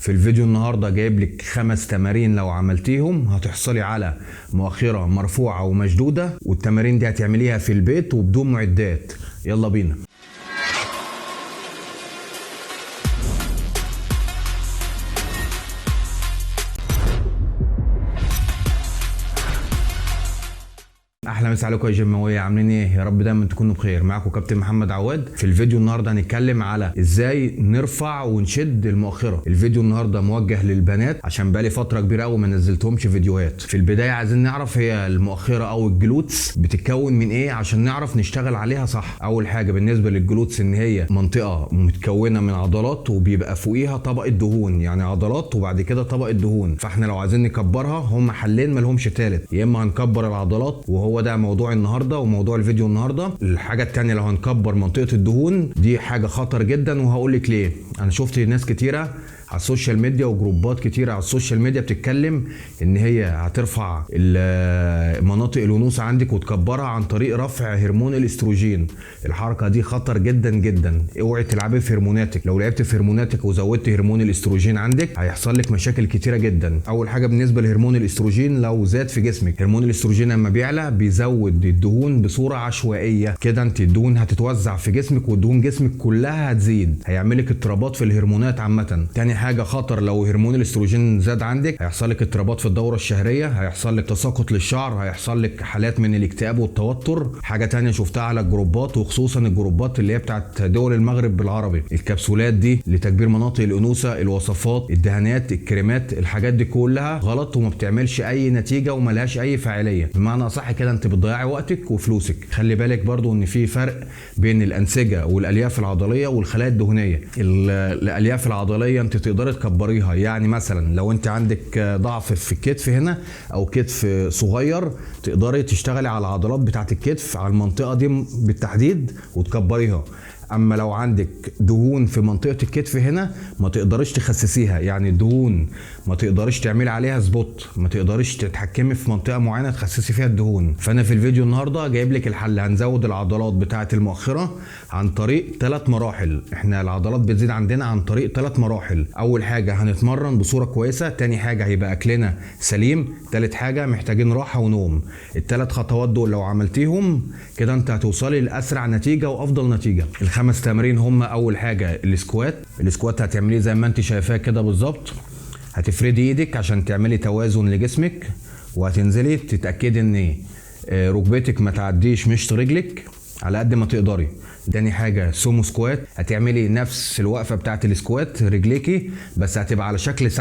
في الفيديو النهارده جايب لك 5 تمارين لو عملتيهم هتحصلي على مؤخره مرفوعة ومشدوده، والتمارين دي هتعمليها في البيت وبدون معدات. يلا بينا. احلى مسا عليكم يا جيماويه، عاملين ايه؟ يا رب دايما تكونوا بخير. معاكم كابتن محمد عواد. في الفيديو النهارده هنتكلم على ازاي نرفع ونشد المؤخرة. الفيديو النهارده موجه للبنات عشان بقالي فترة كبيرة قوي ما نزلتهمش فيديوهات. في البداية عايزين نعرف هي المؤخرة او ال glutes بتتكون من ايه عشان نعرف نشتغل عليها صح. اول حاجة بالنسبة لل glutes ان هي منطقة متكونه من عضلات وبيبقى فوقيها طبقه دهون، يعني عضلات وبعد كده طبقه دهون. فاحنا لو عايزين نكبرها هم حلين ما لهمش ثالث، يا اما هنكبر العضلات وهو ده موضوع النهارده وموضوع الفيديو النهارده. الحاجة الثانية لو هنكبر منطقة الدهون دي حاجة خطر جدا، وهقول لك ليه. انا شفت ناس كتيرة على ال social media وجروبات كتيرة على ال social media بتتكلم ان هي هترفع مناطق الانوثة عندك وتكبرها عن طريق رفع هرمون الاستروجين. الحركة دي خطر جدا جدا، اوعي تلعبي في هرموناتك. لو لعبت في هرموناتك وزودت هرمون الاستروجين عندك هيحصل لك مشاكل كتيرة جدا. اول حاجة بالنسبة لهرمون الاستروجين، لو زاد في جسمك هرمون الاستروجين لما بيعلى بيزود الدهون بصورة عشوائية كده، انت الدهون هتتوزع في جسمك ودهون جسمك كلها هتزيد، هيعمل لك اضطرابات في الهرمونات عامة. تاني حاجة خطر، لو هرمون الاستروجين زاد عندك هيحصل لك اضطرابات في الدورة الشهرية، هيحصل لك تساقط للشعر، هيحصل لك حالات من الاكتئاب والتوتر. حاجة تانية شفتها على الجروبات، وخصوصا الجروبات اللي هي بتاعت دول المغرب بالعربي، الكبسولات دي لتكبير مناطق الانوثة، الوصفات، الدهانات، الكريمات، الحاجات دي كلها غلط وما بتعملش اي نتيجة وملهاش اي فاعلية. بمعنى اصح كده انت بتضيعي وقتك وفلوسك. خلي بالك برضو ان في فرق بين الانسجة والالياف العضلية والخلايا الدهنية. الالياف العضلية انت تقدري تكبريها، يعني مثلا لو انت عندك ضعف في الكتف هنا او كتف صغير تقدري تشتغلي على العضلات بتاعه الكتف على المنطقة دي بالتحديد وتكبريها. اما لو عندك دهون في منطقة الكتف هنا ما تقدريش تخسسيها، يعني الدهون ما تقدريش تعملي عليها spot، ما تقدريش تتحكمي في منطقة معينة تخسسي فيها الدهون. فانا في الفيديو النهارده جايب لك الحل. هنزود العضلات بتاعه المؤخرة عن طريق 3 مراحل. احنا العضلات بتزيد عندنا عن طريق 3 مراحل. اول حاجة هنتمرن بصورة كويسة، تاني حاجة هيبقى اكلنا سليم، تالت حاجة محتاجين راحة ونوم. الثلاث خطوات دول لو عملتيهم كده انت هتوصلي لاسرع نتيجة وافضل نتيجة. 5 تمارين هم: اول حاجة ال squat. ال squat هتعمليه زي ما انت شايفاه كده بالظبط. هتفردي ايدك عشان تعملي توازن لجسمك، وهتنزلي تتاكدي ان ركبتك ما تعديش مشط رجلك على قد ما تقدري. تاني حاجة sumo squat، هتعملي نفس الوقفة بتاعه ال squat رجليكي بس هتبقى على شكل 7،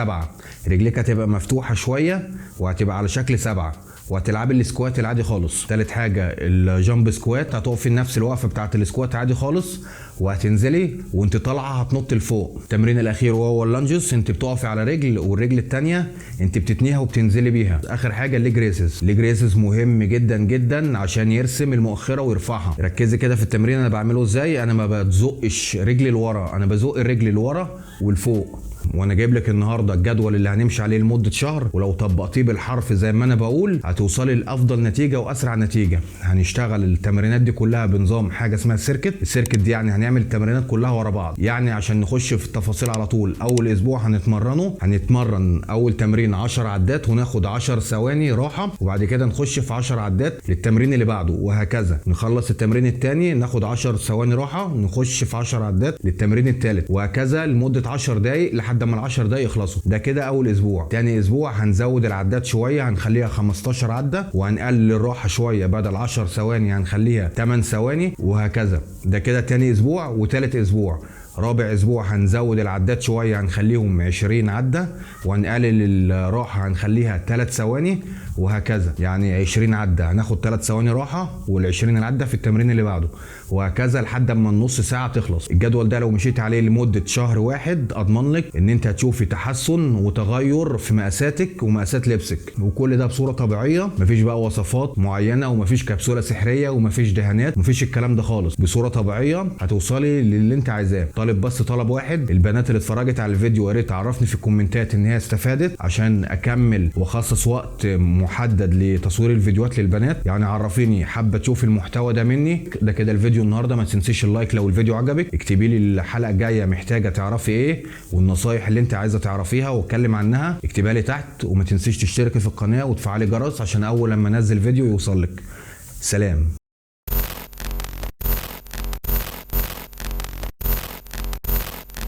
رجليك هتبقى مفتوحة شوية وهتبقى على شكل 7، وهتلعبي ال squat العادي خالص. تالت حاجة ال jump squat، هتقفي نفس الوقفة بتاعه ال squat عادي خالص وهتنزلي وانت طالعه هتنط لفوق. التمرين الاخير وهو ال lunges، انت بتقفي على رجل والرجل الثانية انت بتتنيها وبتنزلي بيها. اخر حاجة ال leg raises. ال leg raises مهم جدا جدا عشان يرسم المؤخرة ويرفعها. ركزي كده في التمرين انا بعمله ازاي. انا ما بزقش رجلي لورا، انا بزق الرجل لورا والفوق. وانا جايب لك النهارده الجدول اللي هنمشي عليه لمدة شهر، ولو طبقتيه بالحرف زي ما انا بقول هتوصلي لافضل نتيجة واسرع نتيجة. هنشتغل التمرينات دي كلها بنظام حاجة اسمها ال circuit. ال circuit دي يعني هنعمل التمرينات كلها ورا بعض، يعني عشان نخش في التفاصيل على طول. اول اسبوع هنتمرن اول تمرين 10 عدات وناخد 10 ثواني راحة، وبعد كده نخش في 10 عدات للتمرين اللي بعده وهكذا. نخلص التمرين الثاني ناخد 10 ثواني راحة، نخش في 10 عدات للتمرين الثالث وهكذا لمدة 10 دقائق لحد ما ال10 دقايق يخلصوا. ده كده اول اسبوع. تاني اسبوع هنزود العدات شوية، هنخليها 15 عده وهنقلل الراحة شوية، بدل 10 ثواني هنخليها 8 ثواني وهكذا. ده كده تاني اسبوع. وتالت اسبوع، رابع اسبوع هنزود العدات شوية، هنخليهم 20 عده وهنقلل الراحة هنخليها 3 ثواني وهكذا. يعني 20 عده هناخد 3 ثواني راحة وال20 العدة في التمرين اللي بعده وهكذا لحد اما النص ساعة تخلص. الجدول ده لو مشيت عليه لمدة شهر واحد اضمن لك ان انت هتشوفي تحسن وتغير في مقاساتك ومقاسات لبسك، وكل ده بصورة طبيعية، مفيش بقى وصفات معينة ومفيش كبسولة سحريه ومفيش دهانات، مفيش الكلام ده خالص. بصورة طبيعية هتوصلي للي انت عايزاه. طالب بس طلب واحد، البنات اللي اتفرجت على الفيديو يا ريت تعرفني في الكومنتات ان هي استفادت عشان اكمل واخصص وقت محدد محدد لتصوير الفيديوهات للبنات. يعني عرفيني حابة تشوفي المحتوى ده مني. ده كده الفيديو النهارده، ما تنسيش ال like لو الفيديو عجبك، اكتبي لي الحلقة الجاية محتاجه تعرفي ايه والنصايح اللي انت عايزه تعرفيها واتكلم عنها، اكتبها لي تحت. وما تنسيش تشتركي في القناة وتفعلي جرس عشان اول لما انزل فيديو يوصل لك. سلام.